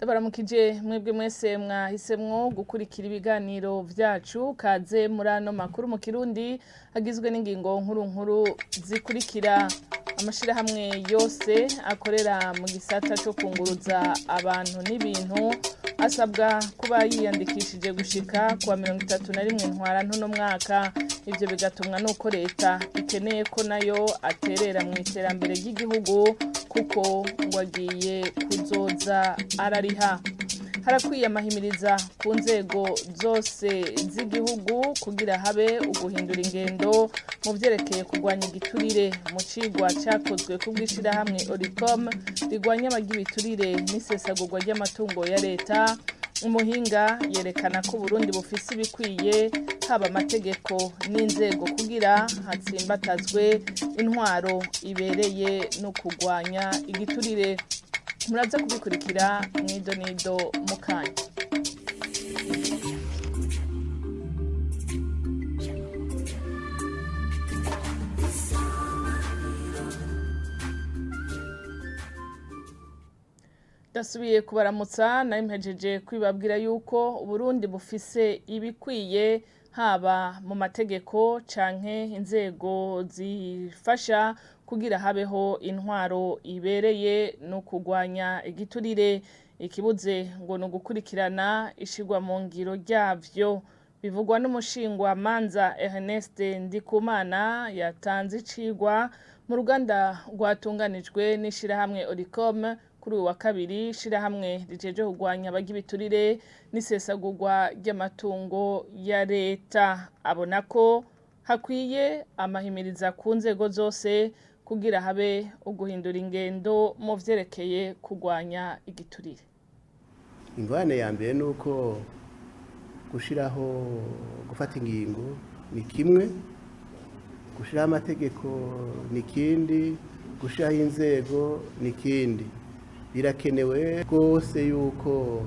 Ndabaramukije mwebwe mwese mwahisemwo gukurikira ibiganiro vyacu. Kaze muri ano makuru mu Kirundi agizwe n'ingingo nkuru nkuru zikurikira: amashirahamwe yose akorera mu gisata co kunguruza abantu n'ibintu asabwa kuba yiyandikishije gushika kuwa 31 Ntwarante uno mwaka. Ivyo bigatumwa nuko leta ikeneye ko nayo aterera mu iterambere ry'igihugu, kuko ngo agiye kuzoza arariha. Harakwiye amahimiriza ku nzego zose z'igihugu kugira habe uguhindura ingendo mu vyerekeye kurwanya igiturire. Mu cigwa cakozwe ku bw'ishirahamwe Oricom rigwanya abarya n'isesagurwa ry'amatungo ya leta, umuhinga yerekana ko Uburundi bufise ibikwiye, haba amategeko n'inzego, kugira hatsimbatazwe intwaro ibereye no kurwanya igiturire. Muraza kubikurikira mwido nido mukanya. Ndasubiye kubaramutsa. Nari mpejeje kwibabwira yuko Uburundi bufise ibikwiye, haba mu mategeko canke inzego zifasha kugira habeho intwaro ibereye no kurwanya igiturire. Ikibuze ngo ni ugukurikirana ishirwa mu ngiro ryavyo. Bivugwa n'umushingwamanza Ernest Ndikumana yatanze icigwa mu ruganda rwatunganijwe n'ishirahamwe Oricom kuri uyu wa kabiri, ishirahamwe rijeje kurwanya abarya ibiturire n'isesagurwa ry'amatungo ya leta. Abona ko hakwiye amahimiriza ku nzego zose kugira habe uguhindura ingendo mu vyerekeye kurwanya igiturire. Ingorane ya mbere ni uko gushyiraho, gufata ingingo ni kimwe, gushyiraho amategeko ni ikindi, gushyiraho inzego ni ikindi. Birakenewe rwose yuko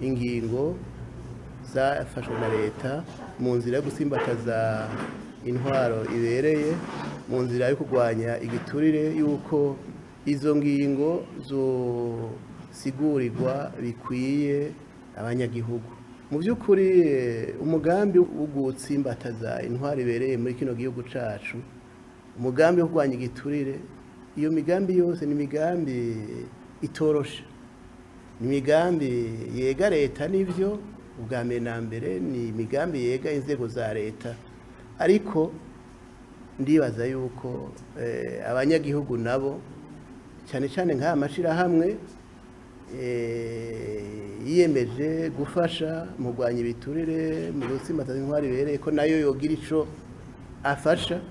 ingingo zafashwe na leta mu nzira yo gusimbataza intwaro ibereye, mu nzira yo kurwanya igiturire, yuko izo ngingo zosigurirwa bikwiye abanyagihugu. Mu by'ukuri, umugambi wo gutsimbataza intwaro ibereye muri kino gihugu cacu, umugambi wo kurwanya igiturire, iyo migambi yose ni imigambi itoroshe, ni imigambi yega leta. Nivyo, ubwa mbere na mbere ni imigambi yega inzego za leta, ariko ndibaza yuko abanyagihugu nabo, cyane cyane nk'aya mashirahamwe yiyemeje gufasha mu kurwanya ibiturire, mu gutsimbataza intwaro ibereye, ko nayo yogira ico afasha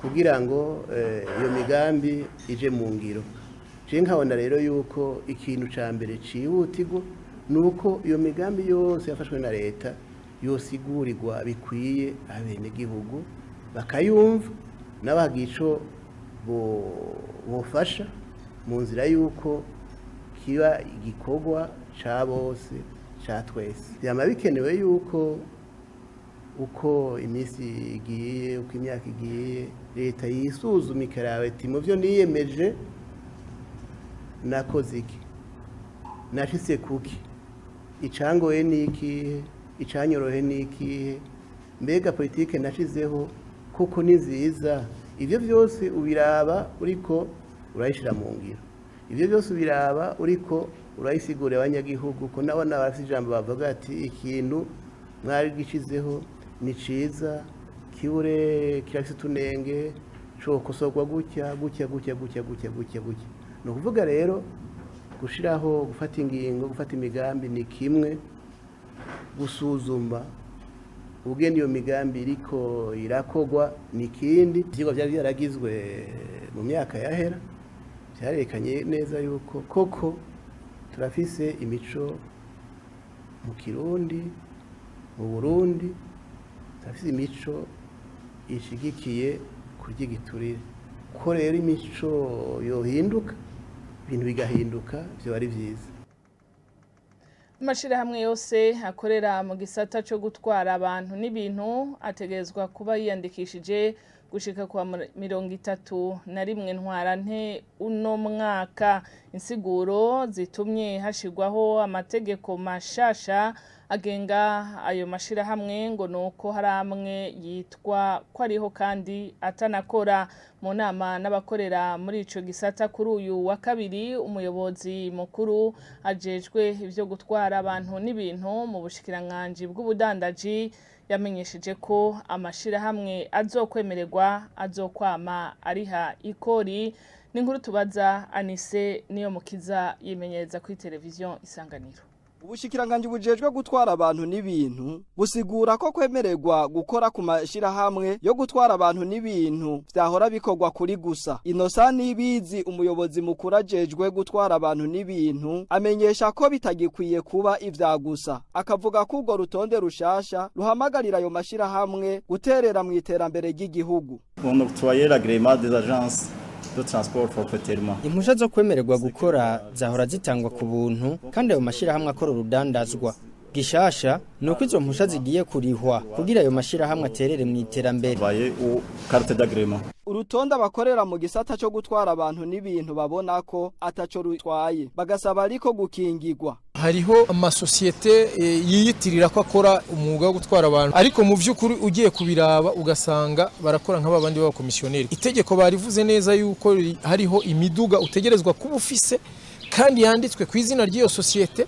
kugira ngo iyo migambi ije mu ngiro. Je nkabona rero yuko ikintu ca mbere cihutirwa ni uko iyo migambi yose yafashwe na leta yosigurirwa bikwiye abenegihugu, bakayumva, n'abagira ico bofasha mu nzira yuko kiba igikorwa ca bose, ca twese. Vyama bikenewe yuko uko iminsi igiye, uko imyaka igiye, leta yisuzuma ikaraba iti: mu vyo niyemeje nakoze iki? Nashitse kuki? Icangoye ni ikihe? Icanyorohe ni ikihe? Mbega politike nashizeho koko ni nziza? Ivyo vyose ubiraba uriko urayishira mu ngiro, ivyo byose ubiraba uriko urayisigurira abanyagihugu, ko nabo bafite ijambo, bavuga ati: ikintu mwari gishizeho ni ciza, kibure kirafise utunenge, cokosorwa gutya gutya gutya gutya gutya gutya gutya. Ni ukuvuga rero, gushiraho, gufata ingingo, gufata imigambi ni kimwe, gusuzuma ubugeni iyo migambi iriko irakogwa ni ikindi. Ivyigwa vyari vyaragizwe mu myaka yahera vyarerekanye neza yuko koko turafise imico mu Kirundi, mu Burundi turafise imico ishigikiye kurya igiturire. Ko rero imico yohinduka, ibintu bigahinduka, vyoba ari vyiza. Amashirahamwe yose akorera mu gisata co gutwara abantu n'ibintu ategerezwa kuba yiyandikishije Gushika kuwa 31 Ntwarante uno mwaka. Insiguro zitumye hashirwaho amategeko mashasha agenga ayo mashirahamwe ngo nuko hari amwe yitwa ko ariho kandi atanakora. Mu nama n'abakorera muri ico gisata kuri uyu wa kabiri, umuyobozi mukuru ajejwe ivyo gutwara abantu n'ibintu mu bushikiranganji bw'ubudandaji yamenyesheje ko amashirahamwe azokwemererwa azokwama ariha ikori. Ni inkuru tubaza Anise niyo mukiza yimenyereza kuri televiziyo Isanganiro. Ubushikiranganji bujejwe gutwara abantu n'ibintu busigura ko kwemererwa gukora ku mashirahamwe yo gutwara abantu n'ibintu vyahora bikorwa kuri gusa. Innocent Nibizi, umuyobozi mukuru ajejwe gutwara abantu n'ibintu, amenyesha ko bitagikwiye kuba ivya gusa, akavuga ko urwo rutonde rushasha ruhamagarira ayo mashirahamwe guterera mu iterambere ry'igihugu. On octroyait l'agrément des agences de transport forfaitairement. Impusha zo kwemererwa gukora zahora zitangwa ku buntu, kandi ayo mashyirahamwe akora urudandazwa. Gishasha ni uko izo mpusha zigiye kurihwa kugira ayo mashyirahamwe aterere mu iterambere. Travailler ou carte d'agrément. Urutonde abakorera mu gisata co gutwara abantu n'ibintu babona ko ataco rutwaye, bagasaba ariko gukingirwa. Hariho amasosiyete yiyitirira ko akora umwuga wo gutwara abantu, ariko mu by'ukuri ugiye kubiraba ugasanga barakora nk'aba bandi b'abakomisiyoneri. Itegeko barivuze neza yuko hariho imiduga utegerezwa kuba ufise kandi yanditswe ku izina ry'iyo sosiyete,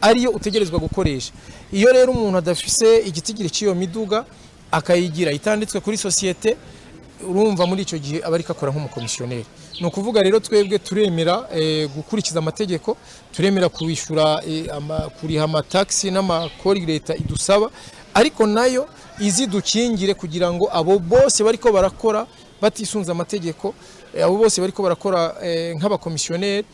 ariyo utegerezwa gukoresha. Iyo rero umuntu adafise igitigiri cy'iyo miduga, akayigira itanditswe kuri sosiyete, urumva muri icyo gihe aba ariko akora nk'umukomisiyoneri. Ni ukuvuga rero twebwe turemera gukurikiza amategeko, turemera kubishyura, kuriha amatagisi n'amakori leta idusaba, ariko nayo izidukingire kugira ngo abo bose bariko barakora batisunze amategeko, abo bose bariko barakora nk'abakomisiyoneri,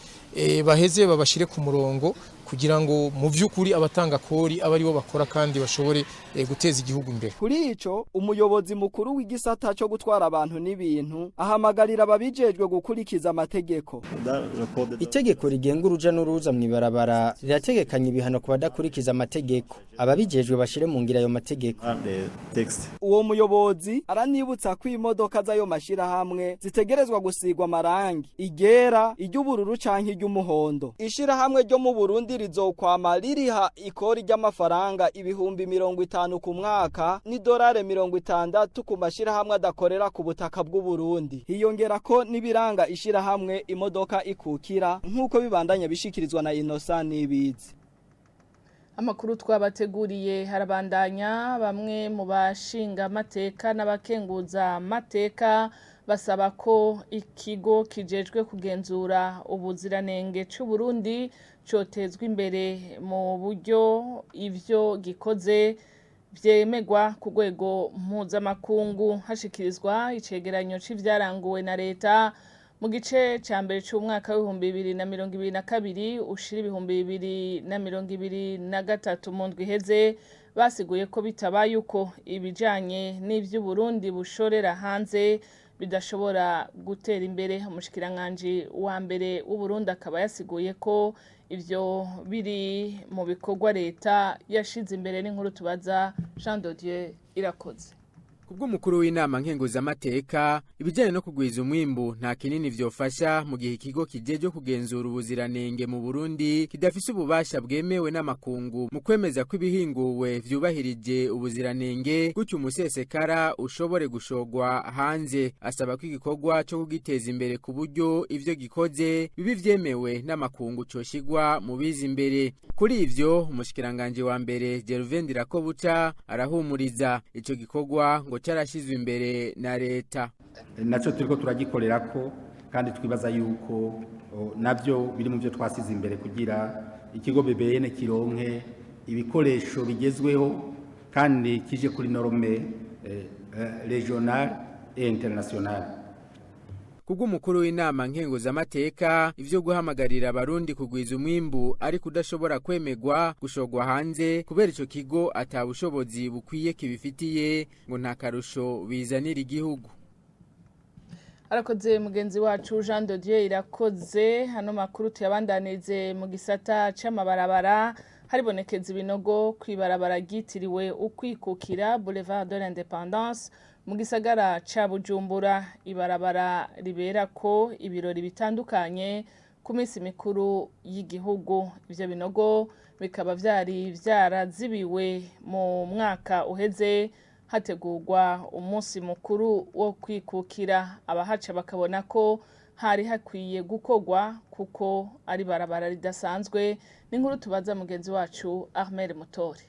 baheze babashyire ku murongo kugira ngo mu by'ukuri abatanga kori abe aribo bakora kandi bashobore guteza igihugu imbere. Kuri ico, umuyobozi mukuru w'igisata co gutwara abantu n'ibintu ahamagarira ababijejwe gukurikiza amategeko. Dans le code de Itegeko rigenga uruja n'uruza mw'ibarabara rirategekanya ibihano ku badakurikiza amategeko. Ababijejwe bashire mu ngiro ayo mategeko. Dans les textes. Uwo muyobozi aranibutsa ko imodoka z'ayo mashirahamwe zitegerezwa gusigwa amarangi, iryera, iry'ubururu canke iry'umuhondo. Ishirahamwe ryo mu Burundi rizokwama ririha ikori ry'amafaranga 50,000 ku mwaka n'idolare 60 ku mashirahamwe adakorera ku butaka bw'u Burundi. Hiyongera ko n'ibiranga ishirahamwe imodoka ikukira, nk'uko bibandanya bishikirizwa na Innocent Nibizi. Amakuru twabateguriye harabandanya. Bamwe mu bashinga amateka n'abakenguza amateka basaba ko ikigo kijejwe kugenzura ubuziranenge c'u Burundi cotezwa imbere mu buryo ivyo gikoze vyemegwa ku rwego mpuzamakungu. Hashikirizwa icegeranyo c'ivyaranguwe na leta mu gice ca mbere c'umwaka w'2022 ushira 2023 mu ndwi iheze, basiguye ko bitabaye uko ibijanye n'ivy'Uburundi bushorera hanze bidashobora gutera imbere. Umushikiranganji wa mbere w'Uburundi akaba yasiguye ko ivyo biri mu bikorwa leta yashize imbere. N'inkuru tubaza Jean de Dieu Irakoze. Kubw'umukuru w'inama nkenguzamateka, ibijyanye no kugwiza umwimbu nta kinini vyofasha mu gihe ikigo kijejwe kugenzura ubuziranenge mu Burundi kidafise ububasha bwemewe n'amakungu mu kwemeza ko ibihinguwe vyubahirije ubuziranenge, gutyo umusesekara ushobore gushogwa hanze. Asaba ko igikorwa co kugiteza imbere ku buryo ivyo gikoze bibi vyemewe n'amakungu coshigwa mu biza imbere. Kuri ivyo, umushikiranganji wa mbere Gervais Ndirakobuca arahumuriza, ico gikorwa ngo carashizwe imbere na leta. Nacyo turiko turagikorera ko, kandi twibaza yuko navyo biri mu byo twasize imbere kugira ikigo BBN kironke ibikoresho bigezweho kandi kije kuri norme régionale et internationale. Kubw'umukuru w'inama nkenguzamateka, ivyo guhamagarira abarundi kugwiza umwimbu ariko udashobora kwemegwa gushogwa hanze kubera ico kigo ata bushobozi bukwiye kibifitiye, ngo nta karusho bizanira igihugu. Arakoze mugenzi wacu Jean de Dieu Irakoze. Hano makuru tuyabandanirize mu gisata c'amabarabara. Haribonekeza ibinogo kw'ibarabara ryitiriwe Ukwikukira, Boulevard de l'Indépendance, mu gisagara ca Bujumbura, ibarabara riberako ibirori bitandukanye ku minsi mikuru y'igihugu. Ivyo binogo bikaba vyari vyarazibiwe mu mwaka uheze hategurwa umunsi mukuru wo kwikukira. Abahaca bakabona ko hari hakwiye gukorwa kuko ari barabara ridasanzwe. N'inkuru tubaza mugenzi wacu Ahmed Mutore.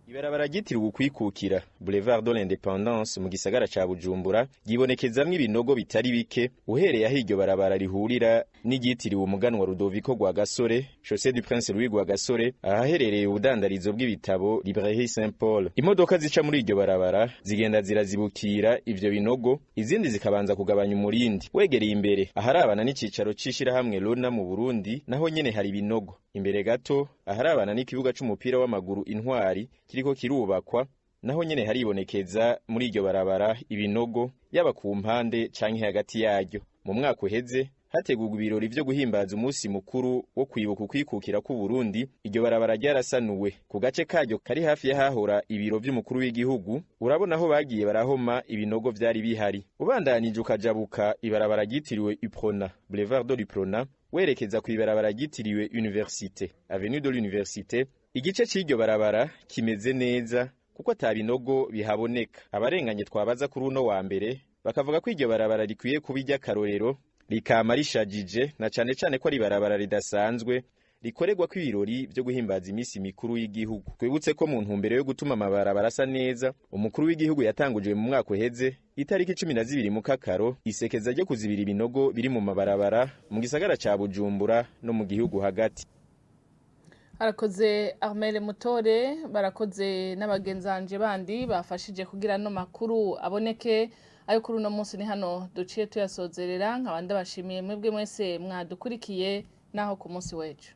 Ibarabara ryitiriwe ukwikukira, Boulevard de l'Indépendance, mu gisagara ca Bujumbura ryibonekezamwo ibinogo bitari bike, uhereye aho iryo barabara rihurira n'iryitiriwe umuganwa Rudoviko Rwagasore, Chaussée du Prince Louis Rwagasore, ahaherereye ubudandarizo bw'ibitabo, Librairie Saint Paul. Imodoka zica muri iryo barabara zigenda zirazibukira ivyo binogo, izindi zikabanza kugabanya umurindi. Wegereye imbere aharabana n'icicaro c'ishirahamwe Lona mu Burundi, naho nyene hari ibinogo. Imbere gato aharabana n'ikibuga c'umupira w'amaguru Intwari kiriko kirubakwa, naho nyene haribonekeza muri iryo barabara ibinogo, yaba ku mpande canke hagati yaryo. Mu mwaka uheze hategurwa ibirori vyo guhimbaza umunsi mukuru wo kwibuka ukwikukira k'u Burundi, iryo barabara ryarasanuwe ku gace karyo kari hafi y'ahahora ibiro vy'umukuru w'igihugu. Urabona aho bagiye barahoma ibinogo vyari bihari. Ubandanije ukajabuka ibarabara ryitiriwe Uprona, Boulevard de l'Uprona, werekeza ku ibarabara ryitiriwe Université, Avenue de l'Université, igice c'iryo barabara kimeze neza kuko ata binogo bihaboneka. Abarenganye twabaza kuri uno wa mbere bakavuga ko iryo barabara rikwiye kuba iry'akarorero, rikama rishajije, na cane cane ko ari ibarabara ridasanzwe rikorerwa ko ibirori vyo guhimbaza iminsi mikuru y'igihugu. Twibutse ko mu ntumbero yo gutuma amabarabara asa neza, umukuru w'igihugu yatanguje mu mwaka uheze itariki 12 mu Kakaro isekeza ryo kuzibira ibinogo biri mu mabarabara mu gisagara ca Bujumbura no mu gihugu hagati. Arakoze Armel Mutore, barakoze n'abagenzanje bandi bafashije kugira no makuru aboneke. Ayo kuri uno munsi ni hano duciye tuyasozerera, nkaba ndabashimiye mwebwe mwese mwadukurikiye, naho ku munsi w'ejo.